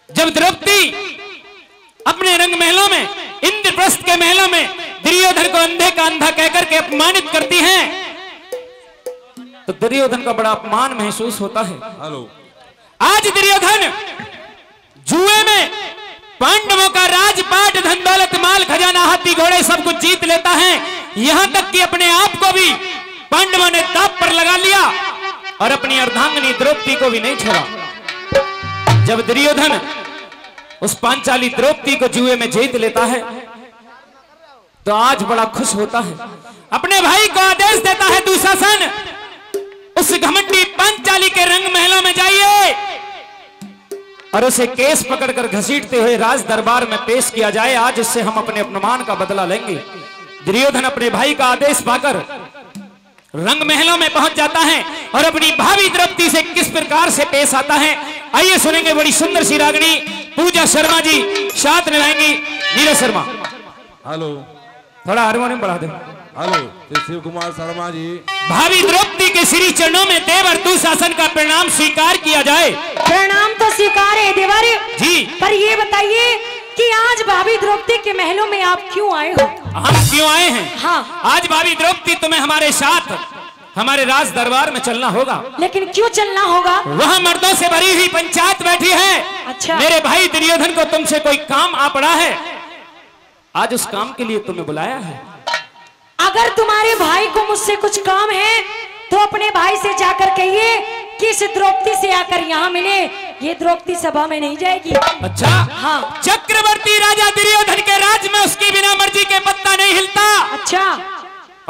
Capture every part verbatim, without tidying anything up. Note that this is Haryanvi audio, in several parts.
जब द्रौपदी अपने रंग महलों में, इंद्रप्रस्थ के महलों में दुर्योधन को अंधे का अंधा कहकर के अपमानित करती हैं, तो दुर्योधन का बड़ा अपमान महसूस होता है। हेलो। आज दुर्योधन जुए में पांडवों का राजपाट, धन दौलत, माल खजाना, हाथी घोड़े सब कुछ जीत लेता है, यहां तक कि अपने आप को भी पांडवों ने दांव पर लगा लिया और अपनी अर्धांगिनी द्रौपदी को भी नहीं छोड़ा। जब दुर्योधन उस पांचाली द्रौपदी को जुए में जीत लेता है, तो आज बड़ा खुश होता है, अपने भाई को आदेश देता है, दुशासन, उस घमंडी पांचाली के रंग महलों में जाइए और उसे केस पकड़कर घसीटते हुए राज दरबार में पेश किया जाए। आज उससे हम अपने अपमान का बदला लेंगे। दुर्योधन अपने भाई का आदेश पाकर रंग महलों में पहुंच जाता है और अपनी भाभी द्रौपदी से किस प्रकार से पेश आता है, आइए सुनेंगे। बड़ी सुंदर सी रागनी पूजा शर्मा जी साथ निभाएंगी। नीरज शर्मा। हेलो। थोड़ा हारमोनियम बढ़ा दे। हेलो, ये शिव कुमार शर्मा जी। भाभी द्रौपदी के श्री चरणों में देवर दुशासन का प्रणाम स्वीकार किया जाए। प्रणाम तो स्वीकार है देवर जी। पर ये बताइए कि आज भाभी द्रौपदी के महलों में आप क्यों आए हो? हम क्यों आए हैं? हाँ। आज भाभी द्रौपदी, तुम्हें हमारे साथ हमारे राज दरबार में चलना होगा। लेकिन क्यों चलना होगा? वहाँ मर्दों से भरी हुई पंचायत बैठी है। अच्छा। मेरे भाई दुर्योधन को तुमसे कोई काम आ पड़ा है, आज उस काम के लिए तुम्हें बुलाया है। अगर तुम्हारे भाई को मुझसे कुछ काम है तो अपने भाई से जाकर कहिए कि इस द्रौपदी से आकर यहाँ मिले। ये द्रौपदी सभा में नहीं जाएगी। अच्छा। हाँ। चक्रवर्ती राजा दुर्योधन के राज में उसकी बिना मर्जी के पत्ता नहीं हिलता। अच्छा।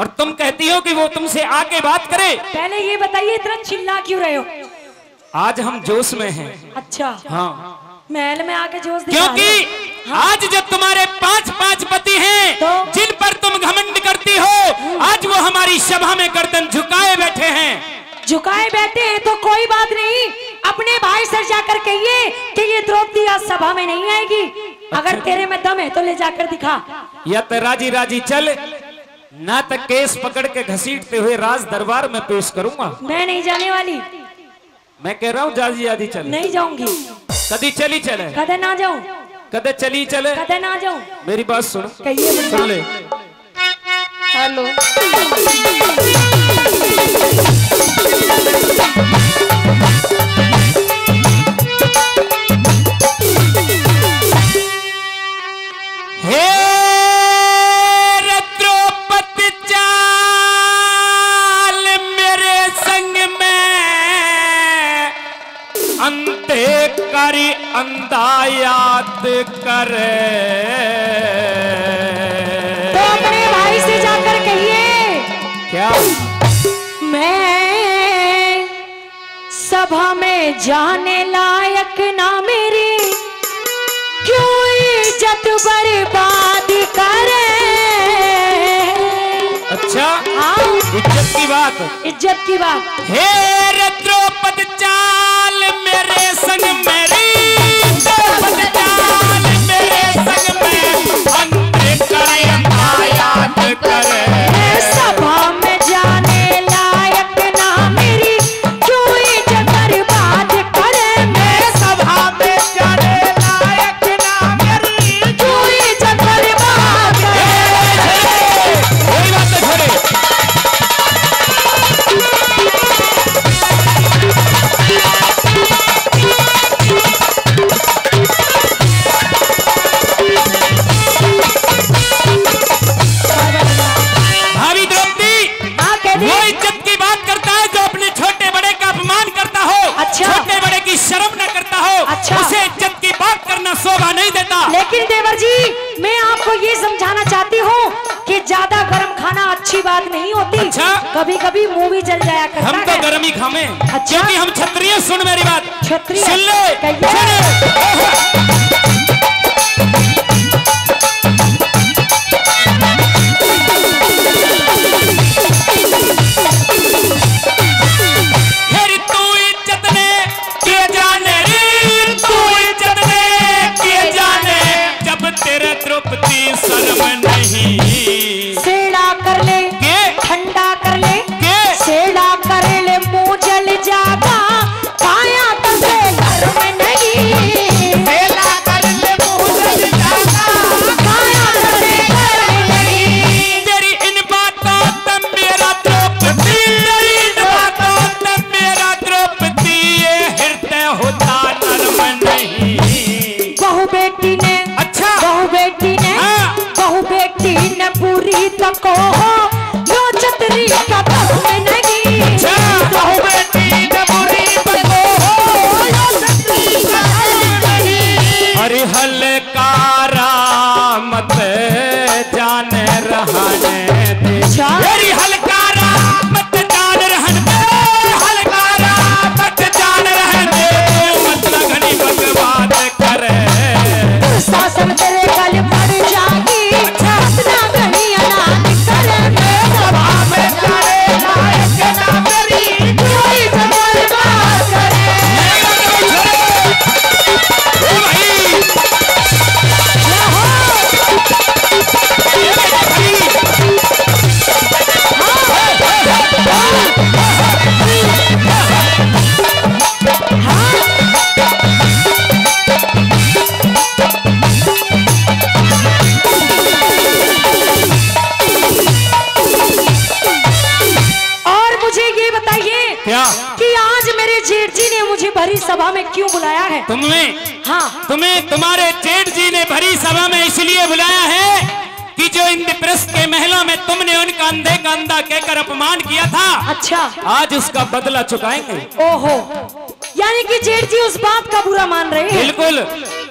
और तुम कहती हो कि वो तुमसे आके बात करे। पहले ये बताइए, इतना चिल्ला क्यों रहे हो? आज हम जोश में हैं। अच्छा। हाँ। महल में आके जोश दिखा क्योंकि रहे हो। हाँ। आज जब तुम्हारे पांच पांच पति हैं, तो? जिन पर तुम घमंड करती हो, हम्म। आज वो हमारी सभा में गर्दन झुकाए बैठे हैं। झुकाए बैठे हैं तो कोई बात नहीं, अपने भाई से जाकर कहिए कि ये द्रौपदी आज सभा में नहीं आएगी। अगर अच्छा। तेरे में दम है तो ले जाकर दिखा। या तो राजी राजी चल, ना तो केस पकड़ के घसीटते हुए राज दरबार में पेश करूंगा। मैं नहीं जाने वाली। मैं कह रहा हूँ, जाजी आदि चल। नहीं जाऊंगी। कदी चली चले? कदे ना जाऊं। कदे चली चले? कदे ना जाऊं। मेरी बात सुन। कहिए। सुन ले। हेलो। हे रे द्रौपद चाल मेरे संग में, अंधे करी अंधा याद कर। तो अपने भाई से जाकर कहिए। क्या? मैं सभा में जाने लायक ना मेरी, क्यों इज्जत बर्बाद करे। अच्छा? हाँ। इज्जत की बात। इज्जत की बात। हे रे द्रौपद चाल मेरे संग मेरी, द्रौपद चाल मेरे संग में, अंधे करी अंधा याद करे। मैं सभा में जाने लायक ना मेरी, क्यों इज्जत बर्बाद करे। मैं सभा में जाने लायक ना मेरी, क्यों इज्जत बर्बाद करे। कोई बात नहीं छोड़े। भाभी द्रौपदी, हाँ, कह दी। वो इज्जत की बात करता है जो अपने छोटे बड़े का अपमान करता हो, अच्छा। छोटे बड़े की शर्म न करता हो, अच्छा। उसे इज्जत की बात करना शोभा नहीं देता। लेकिन देवर जी, मैं आपको ये समझाना चाहती हूँ कि ज्यादा गर्म खाना अच्छी बात नहीं होती। अच्छा। कभी-कभी मुंह भी जल जाया करता है। हम तो गर्म ही खावे, अच्छा। क्योंकि हम क्षत्रिय। सुन मेरी बात, क्षत्रिय। सुन ले, कहिए। सुन ले। फिर तू इज्जत ने के जाने रे, तू इज्जत ने के जाने, जब तेरे द्रौपदी शर्म नहीं। सेड़ा कर ले, के? ठंडा कर ले, के? सेड़ा कर ले, मुंह जल जागा, काया तुझे शर्म नहीं। को हो, यो छतरी का काम नहीं। अच्छा। कहूँ बेटी ने बुरी बको हो, यो छतरी का काम नहीं। अरे हलकारा मत जान रहने दे। अच्छा। मेरी हलकारा मत जान रहने दे, हलकारा मत जान रहने दे, मत घनी बकवास करे। सासम तेरे गल पड़ जागी, अच्छा। इतना घणी अनाथ करे। सभा में जाने लायक ना करी, कोई जबल बात करे। ओ भाई। और मुझे ये बताइए क्या? कि आज मेरे जेठ जी ने मुझे भरी सभा में क्यों बुलाया है? तुमने, हाँ। तुम्हें तुम्हारे जेठ जी ने भरी सभा में इसलिए बुलाया है कि जो इंद्रप्रस्थ के महलों में तुमने उनका अंधे का अंधा कहकर अपमान किया था, अच्छा। आज उसका बदला चुकाएंगे। ओहो, यानी कि जेठ जी उस बात का बुरा मान रहे हैं। बिल्कुल।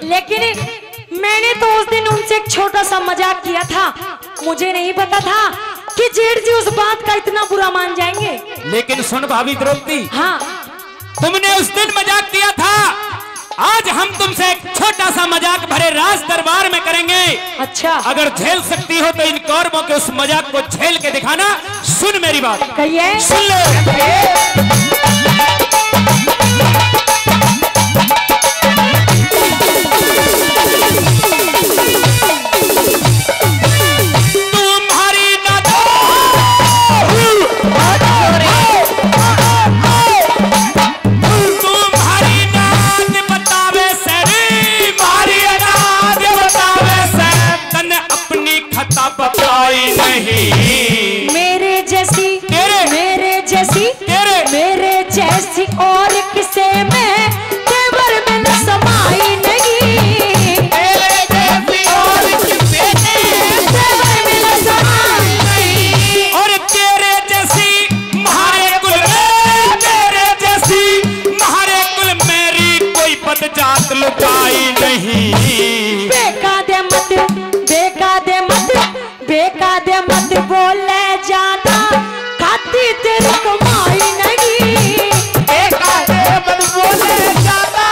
लेकिन मैंने तो उस दिन उनसे एक छोटा सा मजाक किया था, मुझे नहीं पता था कि जेठ जी उस बात का इतना बुरा मान जाएंगे। लेकिन सुन भाभी द्रौपदी, हाँ। तुमने उस दिन मजाक किया था, आज हम तुमसे एक छोटा सा मजाक भरे राज दरबार में करेंगे। अच्छा। अगर झेल सकती हो तो इन कौरवों के उस मजाक को झेल के दिखाना। सुन मेरी बात। कहिए। सुन ले। तुम्हारी ना तुम्हारी नाद बतावे सै रे, मारी नाद बतावे सै, तन्ने अपनी खता बताई नहीं। मेरे जैसी, तेरे, मेरे जैसी, तेरे, मेरे जैसी और किसे में तेवर में न समाई नहीं। तेरे जैसी और किसे में तेवर में न समाई नहीं। और तेरे जैसी म्हारे कुल में, तेरे जैसी म्हारे कुल मेरी कोई बदजात लुगाई नहीं। बेका दे मत, बेका दे मत, बेका दे मत बोले ज्यादा, खाती तेरी कमाई नहीं। बेका दे मत बोले ज्यादा,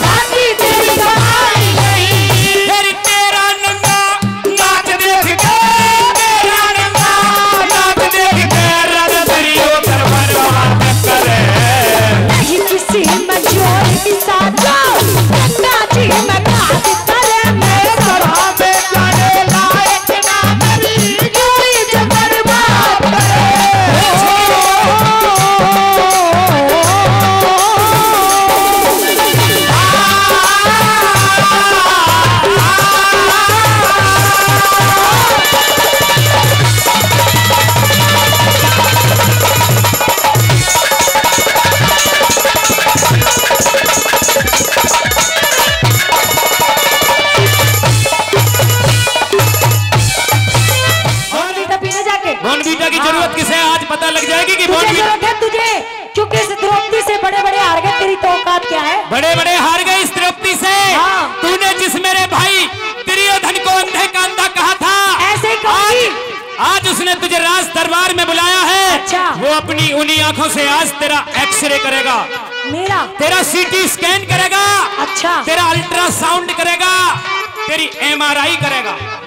खाती तेरी कमाई नहीं। फिर तेरा नंगा नाच देख के, तेरा नंगा नाच देख के, राजा तेरी ओकर बर्बाद करे। नहीं किसी में जोर की साजो, गंगा जी में नाच करे। मैं सभा में जाने लायक ना करी, क्यों इज्जत बर्बाद करे। बॉर्नवीटा पीने जाके। बॉर्नवीटा की जरूरत किसे है? आज पता लग जाएगी कि तुझे बॉर्नवीटा जरूरत है, तुझे, क्योंकि इस द्रौपदी से बड़े-बड़े हार गए, तेरी तो औकात क्या है? बड़े-बड़े हार गए इस द्रौपदी से। हाँ। तूने जिस मेरे भाई दुर्योधन को अंधे का अंधा कहा था, ऐसे ही कहूंगी। आज, आज उसने तुझे राज दरबार में बुलाया है। अच्छा। वो अपनी उन्हीं आंखों से आज तेरा एक्सरे करेगा। मेरा? तेरा सीटी स्कैन करेगा। अच्छा। तेरा अल्ट्रासाउंड करेगा, तेरी एमआरआई करेगा।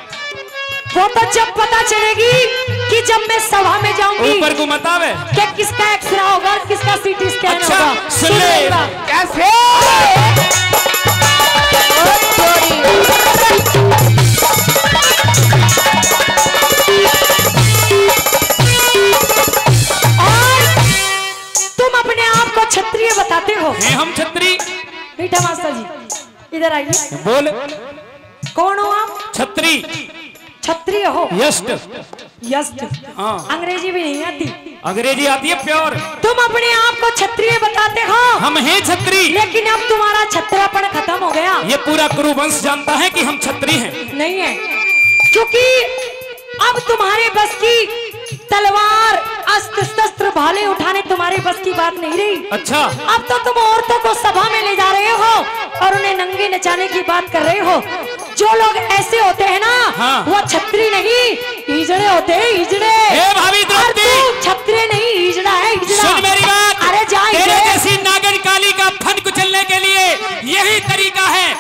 वो तो जब पता चलेगी कि जब मैं सभा में जाऊंगी। ऊपर को मत आवे। कि किसका एक्सरे होगा और किसका सीटी स्कैन अच्छा, होगा। सुन ले। सुन ले। कैसे? और तुम अपने आप को क्षत्रिय बताते हो। हैं हम क्षत्रिय? मीठा मास्टर जी, इधर आइए। बोल। कौन हो आप? छत्री। क्षत्रिय हो? यष्ट। यष्ट। हाँ। अंग्रेजी भी नहीं आती? अंग्रेजी आती है प्योर। तुम अपने आप को क्षत्रिय बताते हो। हम हैं छत्री। लेकिन अब तुम्हारा छत्रापन खत्म हो गया। ये पूरा कुरुवंश जानता है कि हम छत्री हैं। नहीं है, क्योंकि अब तुम्हारे बस की तलवार, अस्त्र शस्त्र, भाले उठाने तुम्हारे बस की बात नहीं रही। अच्छा। अब तो तुम औरतों को सभा में ले जा रहे हो और उन्हें नंगे नचाने की बात कर रहे हो। जो लोग ऐसे होते हैं ना, हाँ। वो छत्री नहीं, हिजड़े होते हैं, हिजड़े। हे भाभी और द्रौपदी। तू छत्री नहीं, हिजड़ा है, हिजड़ा। सुन मेरी बात। अरे जा, तेरे हिजड़े। जैसी नागन काली का फन कुचलने के लिए यही तरीका है।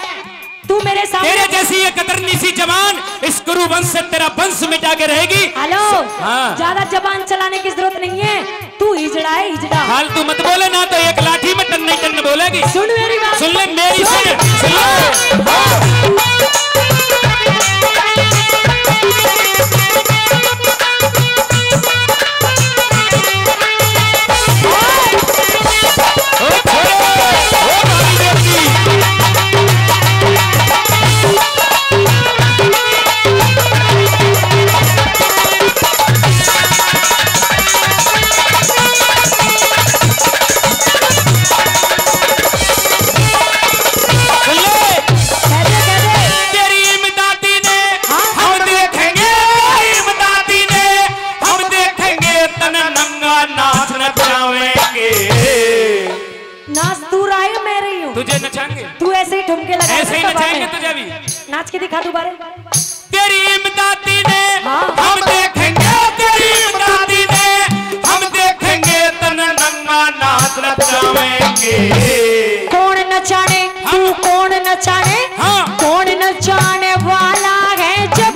तू मेरे सामने तेरे जैसी ये कतरनी सी जबान इस कुरुवंश से तेरा वंश मिटा के रहेगी। हेलो। हाँ। ज्यादा जबान चलाने की जरूरत नहीं है, तू हिजड़ा है, हिजड़ा। फालतू मत बोले ना, तो एक लाठी में टन नहीं टन बोलेगी। सुन मेरी बात। सुन ले मेरी, सुन। सुन। सुन ले। हाँ। सुन ले। तेरी इमदादी ने, हाँ? हम देखेंगे, तेरी इमदादी ने, हम देखेंगे तन नंगा नाच नचावेंगे। नाच तू रहा है, मैं रही हूँ। तुझे नचाएंगे। तू ऐसे ही ठुमके लगा ऐसे ही नचाएंगे तुझे भी। नाच के दिखा दोबारा। तेरी इमदादी ने, हाँ। हम देखेंगे, तेरी इमदादी ने, हम देखेंगे तन नंगा नाच नचावेंगे। कौन नचाने, तू कौन नचाने? हाँ। कौन नचाने वाला है जब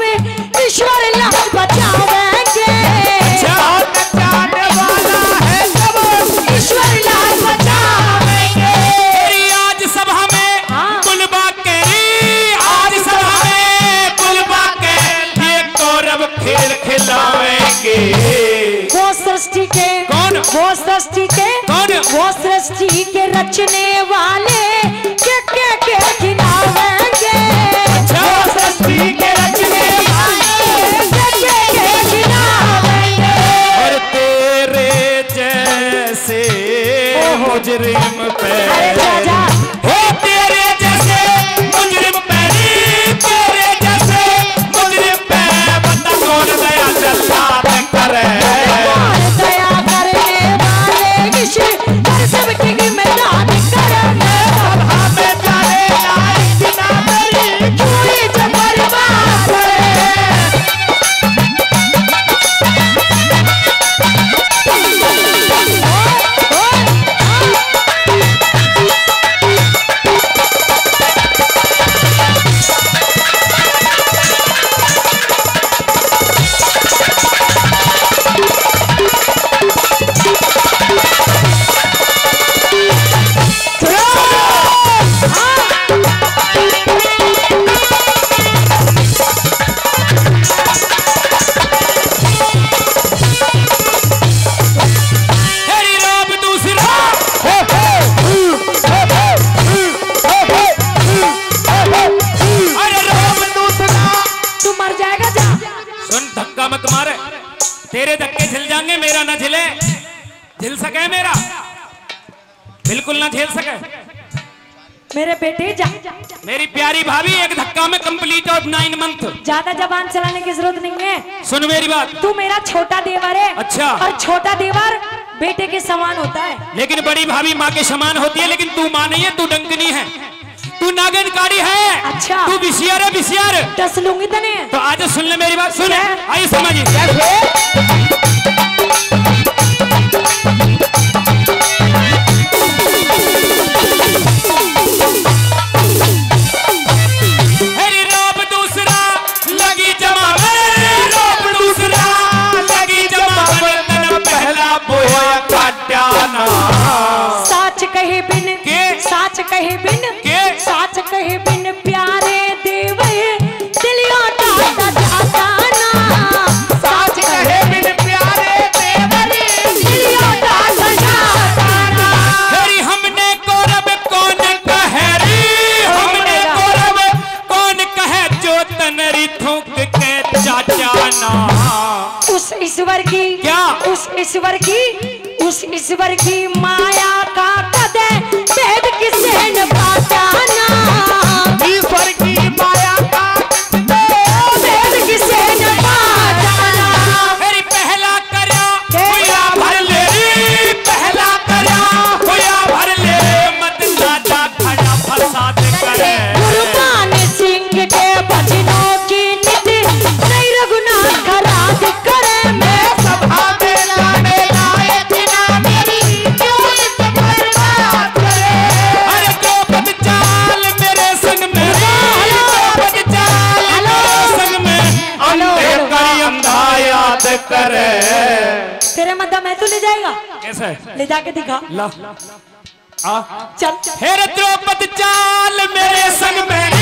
ईश्वर लाज बचावेंगे? अच्छा। कौन नचाने वाला है जब ईश्वर लाज बचावेंगे? तेरी आज सभा में हाँ। बुलवा के, आज सभा में बुलवा के ये कौरव खेल खिलावेंगे। वो सृष्टि के, कौन? वो सृष्टि के, कौन? वो सृष्टि के रचने वाले के, के, के खिलावेंगे। अच्छा। वो सृष्टि के रचने वाले के, के, के खिलावेंगे। और तेरे जैसे ओहो। मुजरिम पे अरे जा, जा। हो तेरे जैसे मुजरिम पे नी, तेरे जैसे मुजरिम पे बता कौन दया जल्लाद करे। कौन दया करने वाले इस कर सबकी इमदाद करेंगे। अब हमें जाने लायक ना मेरी कोई जबर बात है। तेरी रौब दूसरा। अरे रौब दूसरा। तू मर जाएगा जा। सुन, धक्का मत मार, तेरे धक्के झेल जाएंगे, मेरा ना झेले। झेल सके मेरा? बिल्कुल ना झेल सके। मेरे बेटे जा। मेरी प्यारी भाभी, एक धक्का में complete of nine month। ज्यादा जबान चलाने की जरूरत नहीं है। सुन मेरी बात। तू मेरा छोटा देवर है। अच्छा। और छोटा देवर बेटे के समान होता है। लेकिन बड़ी भाभी माँ के समान होती है, लेकिन तू माँ नहीं है, तू डंकनी है, तू नागन काड़ी है। अच्छा। तू बिशियार है, बिशियार। डस लूंगी तने। तो आज सुन ले मेरी बात, सुन। क्या? आइए शर्मा जी। अरे रौब दूसरा लगी जमावे, रौब दूसरा लगी जमावे, तन पहला बोया काट्या ना। साच कहे बिन, के? साच कहे बिन, के? साच कहे बिन प्यारे देवर दिलियों का सजाता ना। साच कहे बिन प्यारे देवर दिलियों का सजाता ना। तेरी हमने कौरव कौन कह री, हमने कौरव कौन कह जो तनरी थूक के चाचा ना। उस ईश्वर की, क्या? उस ईश्वर की, उस ईश्वर की माया का कदे भेद किसे न पाता ना। ईश्वर की माया का भेद किसे न पाता। कुर्बान सिंह के भजनों की निधि, नहीं रघुनाथ राज करे। मैं सभा में लाने लायक ना मेरी, क्यों इस पर बात करे? अरे द्रौपद चाल मेरे संग में, द्रौपद चाल मेरे संग में, अंधे का अंधा याद करे। तेरे मद्दा मैं तू ले जाएगा? कैसे? ले जाके दिखा। ला। आ। चल। हे रे द्रौपद चाल मेरे संग में,